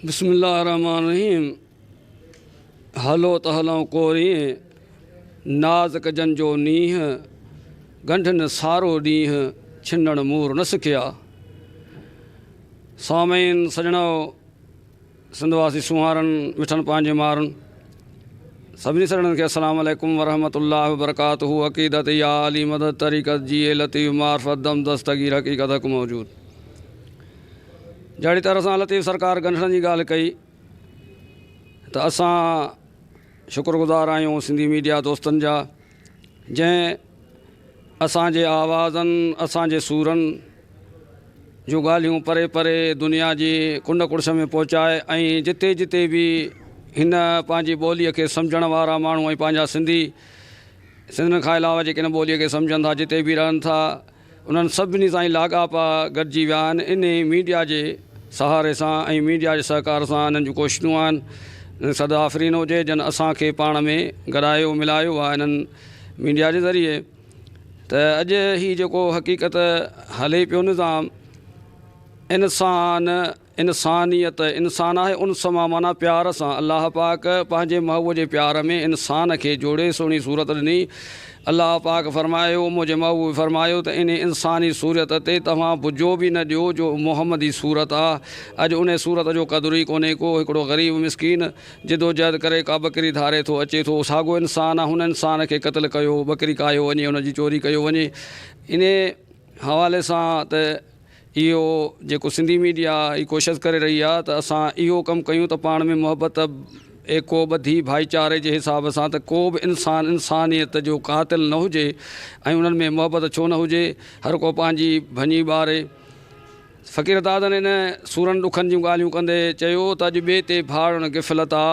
بسم الله الرحمٰن الرحيم هلو ته هلون ڪورين نازڪ جن جو نينهن ڳنڍن سارو ڏينهن ڇنڻ مور نه سکيا سامعين سڄڻو سنڌ واسي سونهارن مٺن پنهنجي مارن سڀني سڄڻن کي السلام عليڪم ورحمة الله وبرڪاته عقيدت يا علي مدد طريقت جيئي لطيف معرفت دم دستگير حقيقت حق موجود جهڙي طرح سان لطيف سرڪار ڳنڍڻ جي ڳالهه ڪئي ته اسان شڪر گذار آهيون سنڌي ميڊيا دوستن جا جنهن اسان جي آوازن اسان جي سورن جون ڳالهيون پري پري دنيا جي ڪنڊ ڪڙڇ ۾ پهچائي ۽ جتي جتي به هن پنهنجي ٻوليء کي سمجهڻ وارا ماڻهو ۽ پنهنجا سنڌي سنڌين کان علاوه جيڪي هن ٻوليء کي سمجهن ٿا جتي به رهن ٿا انهن سڀني سان ئي لاڳاپا گڏجي ويا آهن. انهي ميڊيا جي سهاري سان ۽ ميڊيا جي سهڪار سان انهن جون ڪوششون آهن. صد آفرين هجي جن اسان کي پاڻ ۾ گڏايو ملايو آهي انهن ميڊيا جي ذريعي ته اڄ هي جيڪو حقيقت هلي پيو نظام انسان انسانيت، انسان آهي انس مان معنيٰ پيار سان، الله پاڪ پنهنجي محبوب جي پيار ۾ انسان کي جوڙي سهڻي صورت ڏني. الله پاڪ فرمايو، منهنجي محبوب فرمايو ته انهي انساني صورت تي توهان بجو به نه ڏيو جو محمدي صورت آ. اڄ انهي صورت جو قدر ئي ڪونهي ڪو. هڪڙو غريب مسڪين جدوجهد ڪري ڪا ٻڪري ڌاري ٿو اچي ٿو ساڳو انسان آ هن انسان کي قتل ڪيو ٻڪري ڪاهيو وڃي ان جي چوري ڪيو وڃي. انهي حوالي سان ته اهو جيڪو سنڌي ميڊيا هي ڪوشش ڪري رهي آهي ته اسان اهو ڪم ڪيون ته پاڻ ۾ محبت ايڪو ٻڌي ڀائيچاري جي حساب سان ته ڪو به انسان انسانيت جو قاتل نه هجي ۽ انهن ۾ محبت ڇو نه هجي هر ڪو پنهنجي ڀڃي ٻاري فقير دادن ان سورن ڏکن جون ڳالهيون ڪندي چيو ته اڄ ٻئي تي ڀاڙڻ غفلت آ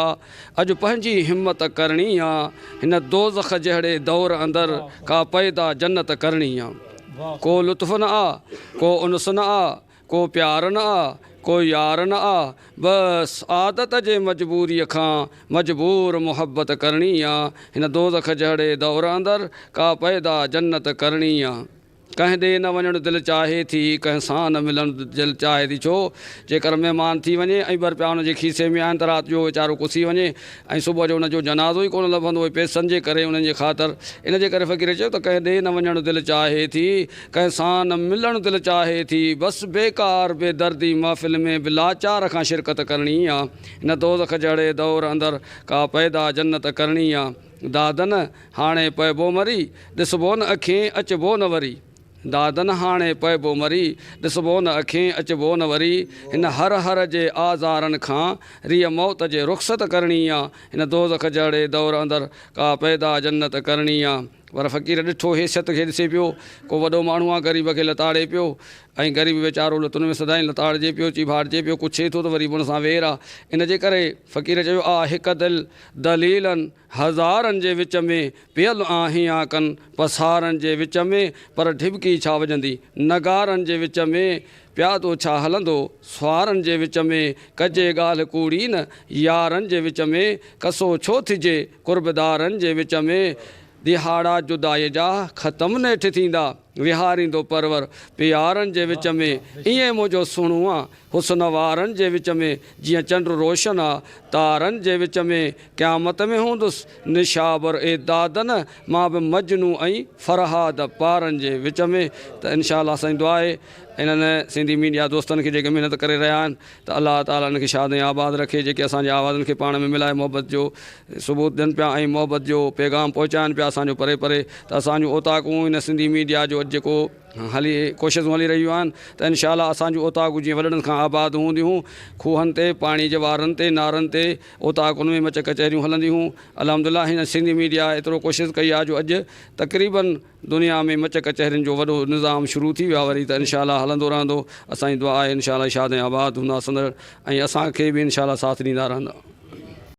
اڄ پنهنجي همت ڪرڻي آ هن دوزخ جهڙي دور اندر ڪا پيدا جنت ڪرڻي آ. ڪو لطف نه آ، ڪو انس نه آ، ڪو پيار نه آ، ڪو يار نه آ، بس عادت جي مجبوريء کان مجبور محبت ڪرڻي آ، هن دوزخ جهڙي دور اندر ڪا پيدا جنت ڪرڻي آ. ڪنهن ڏي نه وڃڻ دل چاهي ٿي، ڪنهن سان نه ملڻ دل چاهي ٿي، ڇو جيڪر مهمان ٿي وڃي ۽ ٻه رپيا ان جي کيسي ۾ آهن ته رات جو ويچارو ڪسي وڃي ۽ صبح جو ان جو جنازو ئي ڪونه لڀندو ۽ پئسن جي ڪري انهن جي خاطر. ان جي ڪري فقير چيو ته ڪنهن ڏي نه وڃڻ دل چاهي ٿي، ڪنهن سان نه ملڻ دل چاهي ٿي، بس بيڪار بي دردي محفل ۾ به لاچار کان شرڪت ڪرڻي آ. هن دوزخ جهڙي دور اندر ڪا پيدا جنت ڪرڻي آ. دادن! هاڻي پئبو مري، ڏسبو نه اکين، اچبو نه وري. دادن هاڻي پئبو مري، ڏسبو نه اکين، اچبو نه وري، هن هر هر جي آزارن کان، ريء موت جي رخصت ڪرڻي آ، هن دوزخ جهڙي دور اندر، ڪا پيدا جنت ڪرڻي آ. پر فقير ڏٺو حيثيت کي ڏسي پيو، ڪو وڏو ماڻهو آ، غريب کي لتاڙي پيو ۽ غريب ويچارو لتن ۾ سدائين لتاڙجي پيو، چيڀاٽجي پيو، ڪڇي ٿو ته وري به ان سان وير آ. ان جي ڪري فقير چيو، آ هڪ دل دليلن هزارن جي وچ ۾ پيل آهيان ڪن پسارن جي وچ ۾ پر ڍٻڪي ڇا وڄندي نغارن جي وچ ۾ پيادو ڇا هلندو سوارن جي وچ ۾ ڪجي ڳالهه ڪوڙي نه يارن جي وچ ۾ ڪسو ڇو ٿجي قربدارن جي وچ ۾ ڏهاڙا جدائيء جا ختم نيٺ ٿيندا ويهاريندو پرور پيارن جي وچ ۾ ائين منهنجو سهڻو آ حسن وارن جي وچ ۾ جيئن چنڊ روشن آ تارن جي وچ ۾ قيامت ۾ هوندس نشابر اي دادن مان به مجنون ۽ فرهاد پارن جي وچ ۾ ته انشاء الله سائين دعا آهي انهن سنڌي ميڊيا دوستن کي جيڪي محنت ڪري رهيا آهن ته الله تعالي انهن کي شاد ۽ آباد رکي جيڪي اسان جي آوازن کي پاڻ ۾ ملائي محبت جو ثبوت ڏين پيا ۽ محبت جو پيغام پهچائن پيا اسان جو پري پري ته اسان جون اوطاقون هن سنڌي ميڊيا جو اڄ جيڪو هلي ڪوششون هلي رهيون آهن ته انشاء الله اسان جون اوطاقون جيئن وڏڙن کان آباد هونديون کوهن تي پاڻي جي وارن تي نارن تي اوطاقن ۾ مچ ڪچهريون هلنديون هون الحمد لله هن سنڌي ميڊيا ايترو ڪوشش ڪئي آهي جو اڄ تقريبن دنيا ۾ مچ ڪچهرين جو وڏو نظام شروع ٿي ويو آهي وري ته انشاء الله هلندو رهندو اسان جي دعا آهي انشاء الله شاد ۽ آباد هوندا سندڙ ۽ اسان کي به انشاء الله ساٿ ڏيندا رهندا.